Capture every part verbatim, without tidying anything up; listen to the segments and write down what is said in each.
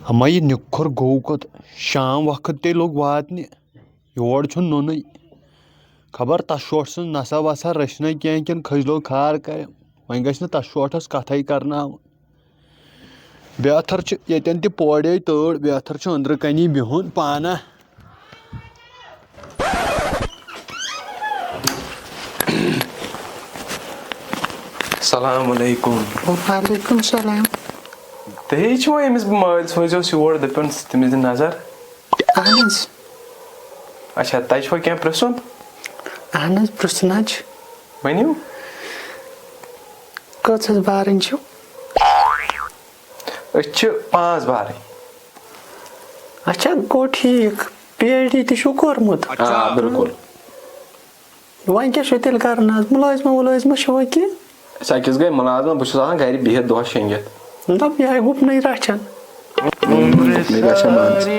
اما یہِ نِکھُر گوٚو کوٚت؟ شام وقت تہِ لوٚگ واتنہِ، یور چھُنہٕ نوٚنُے۔ خبر تَس شوٹھ سٕنٛز نسا وسا رٔچھنَے کینٛہہ کِنہٕ کھٔج لوٚگ خار کرِ۔ وۄنۍ گژھِ نہٕ تَس شوٹھَس کتھے کرناوُن۔ بیتھر چھُ ییٚتٮ۪ن تہِ پورے تٲر، بیتھر چھُ أنٛدرٕ کنی بِہُن پانہ۔ السلام علیکم۔ وعلیکم السلام۔ تُہی چھِوا أمِس مٲلۍ سوزیوس یور دَپان تٔمِس دِ نظر؟ اہن حظ۔ اچھا، تۄہہِ چھُوا کینٛہہ پرٛژھُن؟ اہن حظ، پرٛژھُن حظ چھُ۔ ؤنِو۔ کٔژ حظ بارٕنۍ چھِو؟ أسۍ چھِ پانٛژھ بارٕنۍ۔ اچھا، گوٚو ٹھیٖک۔ پی ایچ ڈی تہِ چھُو کوٚرمُت؟ آ، بِلکُل۔ وۄنۍ کیٛاہ چھُو تیٚلہِ کران آز؟ مُلٲزمہ وُلٲزمہ چھُوا کینٛہہ؟ أسۍ ہا کِس گٔے مُلازمہ، بہٕ چھُس آسان گرِ بِہِتھ دۄہس شیٚنگِتھ۔ دَپ، یہِ ہاے گُپنٕے رَچھان۔ گُپنٕے رَچھان مان ژٕ۔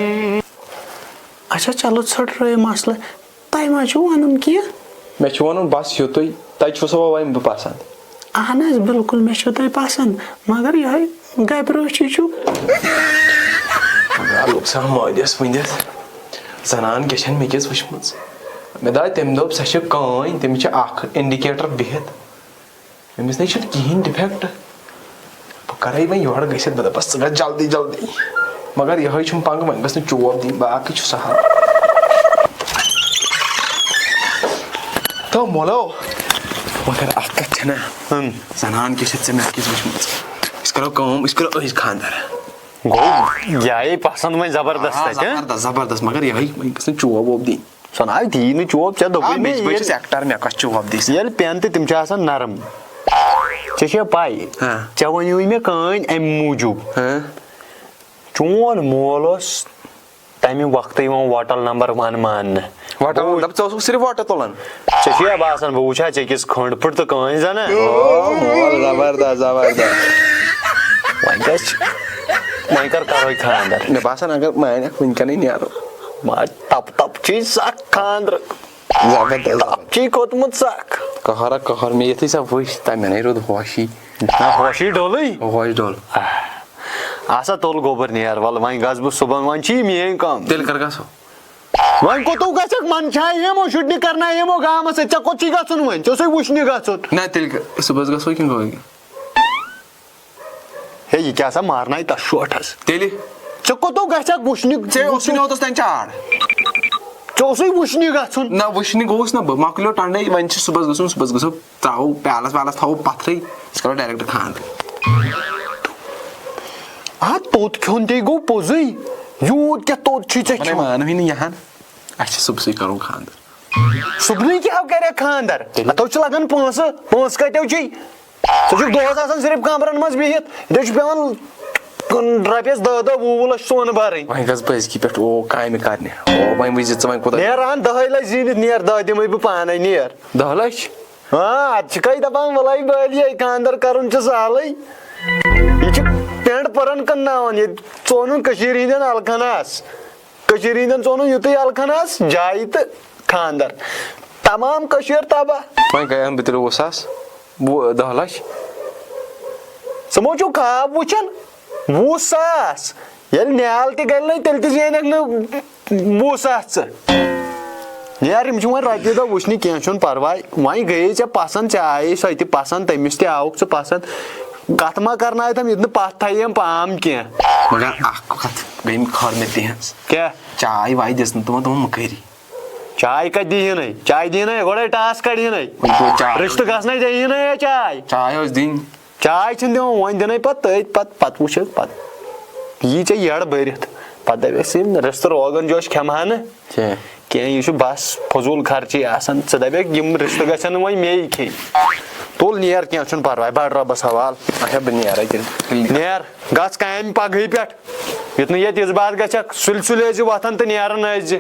اچھا، چلو، ژھٕٹرٲیِو مسلہٕ۔ تۄہہِ ما چھُو وَنُن کینٛہہ؟ مےٚ چھُ وَنُن بَس یُتُے، تۄہہِ چھُو سا وۄنۍ بہٕ پَسنٛد؟ اہن حظ، بِلکُل، مےٚ چھُو تۄہہِ پَسنٛد، مگر یِہوٚے گَبہِ رٲچھی چھُو۔ لوٚگ سا مٲلِس ؤنِتھ، زَنان کیٛاہ چھَنہٕ مےٚ کِژھ وٕچھمٕژ؟ مےٚ داے تٔمۍ دوٚپ، سۄ چھِ کٲنۍ، تٔمِس چھِ اَکھ indicator بِہِتھ۔ أمِس نے چھُنہٕ کِہیٖنۍ defect۔ بہٕ کَرَے وۄنۍ یورٕ گٔژھِتھ، بہٕ دَپَس، ژٕ گژھ جلدی جلدی۔ مگر یِہوٚے چھُم پنٛگہٕ، وۄنۍ گٔژھ نہٕ چوب دِنۍ، باقٕے چھُ سہل۔ تو مولو، مگر اَکھ کَتھ چھَنا، ہم۔ زَنان کیٛاہ چھَتھ ژےٚ مےٚ کِژھ وٕچھمٕژ؟ أسۍ کَرو کٲم، أسۍ کَرو أزۍ خانٛدَر۔ گوٚو، یہِ آیے پَسنٛد وۄنۍ زبردست آ، اَتہِ، ہہ؟ زبردست، زبردست، مگر یِہوٚے وۄنۍ گٔژھ نہٕ چوب ووب دِنۍ۔ سۄ نہ آیہِ دِیی نہٕ چوب، ژےٚ آ، دوٚپُے مےٚ مےٚ چھِ، بہٕ چھُس ییٚلہِ، actor، مےٚ کۄس چوب دِی سۄ؟ ییٚلہِ پٮ۪ن تہِ تِم چھِ آسان نرم۔ ژےٚ چھےٚ پَے، ہاں۔ ژےٚ وَنیوُے مےٚ کٲنۍ اَمہِ موٗجوٗب۔ ہاں۔ چون مول اوس تَمہِ وقتہٕ یِوان وۄٹَل number one ماننہٕ۔ وۄٹَل، گوٚو، دَپ، ژٕ اوسُکھ صرف وۄٹہٕ تُلان۔ ژےٚ چھُیا باسان، بہٕ وٕچھا ژےٚ کِژھ کھٔنٛڈ پھٔٹ تہٕ کٲنۍ زَنہ؟ او، مول، زبردست، زبردست۔ وۄنۍ گژھِ، وۄنۍ کر کرو خانٛدر؟ مےٚ باسان، اگر مانکھ، وٕنکیٚنٕے نیرو۔ مگر تپ تپ چھُے سخ خانٛدرٕ۔ زبردست۔ تپ چھُے کھوٚتمُت سخ۔ قہرا قہر، مےٚ یُتھُے سۄ وٕچھ، تَمہِ نَے روٗد ہوشی۔ نہ، ہوشی ڈولٕے۔ ہوش ڈول۔ آ۔ آسا تُل گوٚبُر نیر، وَلہٕ وۄنۍ گژھٕ بہٕ صُبحن، وۄنۍ چھِ یہِ میٛٲنۍ کٲم۔ تیٚلہِ کر گژھو؟ وۄنۍ کوٚتو گژھکھ؟ منٛدچھایہِ یِمو شُرنہِ، کرنایہِ یِمو گامَس سۭتۍ، ژےٚ کوٚت چھُے گژھُن وۄنۍ؟ ژےٚ اوسُے وٕچھنہِ گژھُن۔ نہ، تیٚلہِ گ-، صُبحس گژھو کِنہٕ گوٚو؟ ہے، یہِ کیٛاہ سا مارنایہِ تَس شوٹھَس؟ تیٚلہِ؟ ژےٚ کوٚتو گژھکھ وٕچھنہِ؟ ژےٚ اوسُے نہٕ اوتَس تام چار۔ ژےٚ اوسُے وٕچھنہِ گژھُن۔ نہ، وٕچھنہِ گوٚوُس نہ بہٕ، مۄکلیو ٹنڈے، وۄنۍ چھِ صُبحس گژھُن، صُبحس گژھو، ترٛاوو پیالس ویالس، تھاوو پتھرٕے، أسۍ کرو direct خانٛدر۔ آ، توٚت کھیوٚن تے گوٚو پوٚزُے، یوٗت کیٛاہ توٚت چھُے ژےٚ وۄنۍ کھیوٚن؟ مانوٕے نہٕ یِہان، اَسہِ چھِ صُبحسٕے کرُن خانٛدر۔ صُبحنٕے کیٛاہ کرکھ خانٛدر؟ تیٚلہِ؟ اتھ چھِ لگان پونٛسہٕ، پونٛسہٕ کتہِ چھُے؟ ژٕ چھُکھ دۄہس آسان صرف کمرن منٛز بِہِتھ، ییٚتہِ چھُ پٮ۪وان کُن رۄپیس دَہ دَہ وُہ وُہ لچھ سۄن بَرٕنۍ۔ وۄنۍ گژھ بہٕ أزکی پٮ۪ٹھ او کامہِ کرنہِ۔ او، وۄنۍ وٕچھ زِ ژٕ وۄنۍ کوٗتاہ نیران دَہے لچھ زیٖنِتھ نیر، دَہ دِمے بہٕ پانے، نیر۔ دَہ لچھ؟ ہاں، اتھ چھِ کَے دپان، وَلَے بٲلی، خانٛدر کرُن چھُ سہلٕے۔ یہِ چھُ پٮ۪نٛٹ پٔرن کٕنناوان، ییٚتہِ ژونُن کٔشیٖرِ ہٕنٛدٮ۪ن الکھنس۔ کٔشیٖرِ ہٕنٛدٮ۪ن ژونُن یُتُے الکھنس، جایہِ تہٕ خانٛدر۔ تمام کٔشیٖر تباہ۔ وۄنۍ گٔیَن بہٕ تیٚلہِ وُہ ساس، وُہ، دَہ لچھ۔ ژٕ مہ چھُکھ خواب وٕچھان؟ وُہ ساس۔ ییٚلہِ نیال تہِ گلہِ نَے، تیٚلہِ تہِ زینکھ نہٕ وُہ ساس ژٕ۔ یار، یِم چھِ وۄنۍ رۄپیہِ دَہ وٕچھنہِ، کینٛہہ چھُنہٕ پرواے۔ وۄنۍ گٔیے ژےٚ پسنٛد، ژےٚ آیے سۄ تہِ پسنٛد، تٔمِس تہِ آوُکھ ژٕ پسنٛد۔ کتھ ما کرناوتھم ییٚتہِ نہٕ پتھ تھایہِ أمۍ پام کینٛہہ۔ مگر اکھ کتھ گٔے خٲر مےٚ تِہنٛز۔ کیٛاہ؟ چاے واے دِژ نہٕ تِمن، تِمن مہٕ کٔری۔ چاے کتہِ دِیٖنَے؟ چاے دِیٖنَے، گۄڈے ٹاس کڑیٖنَے۔ وۄنۍ گوٚو چاے۔ رِشتہٕ گژھنَے دِیٖنَے چاے۔ چاے ٲس دِنۍ۔ چاے چھِنہٕ دِوان، وۄنۍ دِنَے پَتہٕ تٔتھۍ، پَتہٕ، پَتہٕ وٕچھو پَتہٕ۔ یی ژےٚ یٔڑ بٔرِتھ۔ پَتہٕ دَپٮ۪س، یِم رِستہٕ روغن جوش کھٮ۪مہٕ ہا نہٕ کینٛہہ۔ کینٛہہ، یہِ چھُ بَس فضوٗل خرچی آسان۔ ژٕ دَپٮ۪کھ، یِم رِستہٕ گژھن نہٕ وۄنۍ مے کھیٚنۍ۔ تُل نیر، کینٛہہ چھُنہٕ پَرواے، بَڑ رۄبَس حوال۔ اچھا، بہٕ نیرَے تیٚلہِ۔ نیر، گژھ کامہِ پَگہٕے پٮ۪ٹھ۔ یُتھ نہٕ ییٚتہِ یِژھ بار گژھٮ۪کھ، سُلہِ سُلہِ ٲسۍ زِ وۄتھان تہٕ نیران ٲسۍ زِ۔